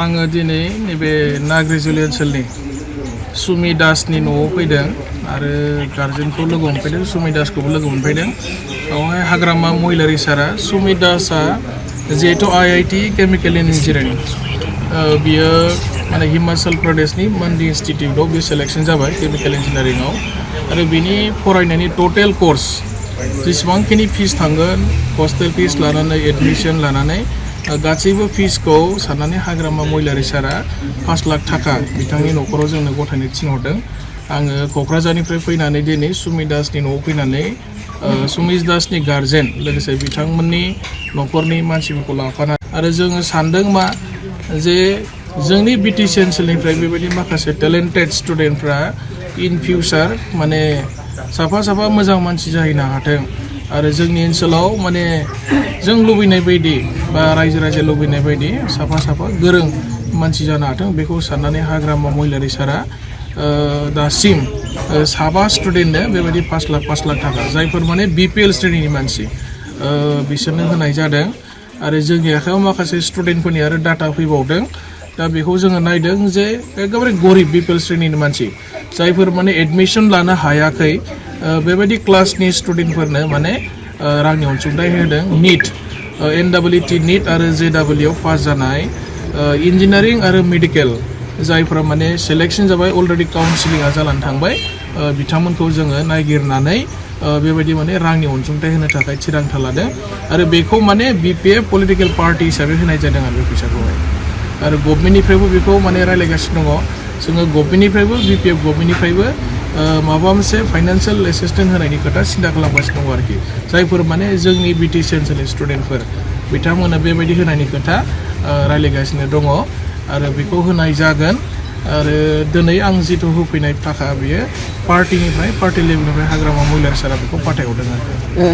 आङो दिनै नैबे नाग्रिजुलि ओनसोलनि सुमि दासनि न'आव फैदों आरो गार्जेनखौ लोगो मोनफैदों सुमि दासखौबो लोगो मोनफैदों बेवहाय हाग्रामा महिलारि सारा सुमि दासआ जिहेतु IIT केमिकेल इन्जिनियारिं बियो माने हिमाचल प्रदेशनि मान्डि इन्स्टिट्यूटआव बे सिलेक्शन जाबाय केमिकेल इन्जिनियारिंआव आरो बिनि फरायनायनि टटेल कोर्स जेसेबांखिनि फिस थांगोन हस्टेल फिस लानानै एडमिशन लानानै गासैबो फिसखौ साननानै हाग्रामा महिलारि सारा 5 लाख थाखा बिथांनि न'खराव जोंनो गथायनो थिनहरदों आङो क'क्राझारनिफ्राय फैनानै दिनै सुमि दासनि न'आव फैनानै सुमि दासनि गार्जेन लोगोसे बिथांमोननि न'खरनि मानसिफोरखौ लाफानानै आरो जोङो सानदों मा जे जोंनि BTC ओनसोलनिफ्राय बेबायदि माखासे टेलेन्टेड स्टुडेन्टफ्रा इन फिउचार माने साफा मोजां मानसि जाहैनो हाथों आरो जोंनि ओनसोलाव माने जों लुबैनाय बायदि बा रायजो राजा लुबैनाय बायदि साफा गोरों मानसि जानो हाथों बेखौ साननानै हाग्रामा महिलारि सारा दासिम साबा स्टुडेन्टनो बेबायदि 5 लाख थाखा जायफोर माने BPL श्रेणीनि मानसि बिसोरनो होनाय जादों आरो जोंनि आखायाव माखासे स्टुडेन्टफोरनि आरो डाटा फैबावदों दा बेखौ जोङो नायदों जे एकदमबारे गरिब BPL श्रेणीनि मानसि जायफोर माने एडमिशन लानो हायाखै बेबायदि क्लासनि स्टुडेन्टफोरनो माने रांनि अनसुंथाइ होदों नीट NEET नीट आरो JEE आव पास जानाय इन्जिनियारिं आरो मेडिकेल जायफोरा माने सिलेक्शन जाबाय अलरेडि काउन्सिलिंआ जानानै थांबाय बिथांमोनखौ जोङो नायगिरनानै बेबायदि माने रांनि अनसुंथाइ होनो थाखाय थिरांथा लादों आरो बेखौ माने BPF पलिटिकेल पार्टी हिसाबै होनाय जादों आरो बे फैसाखौहाय आरो गभर्नमेन्टनिफ्रायबो बेखौ माने रायलायगासिनो दङ जोङो गभर्नमेन्टनिफ्रायबो BPF गभर्नमेन्टनिफ्रायबो माबा मोनसे फाइनान्शियेल एसिस्टेन्ट होनायनि खोथा सिन्था खालामगासिनो दङ आरोखि जायफोर माने जोंनि BTC ओनसोलनि स्टुडेन्टफोर बिथांमोना बेबायदि होनायनि खोथा रायलायगासिनो दङ आरो बेखौ होनाय जागोन आरो दिनै आं जिथु होफैनाय थाखा बियो पार्टि लेभेलनिफ्राय हाग्रामा महिलारि सारा बेखौ फाथायहरदों आरो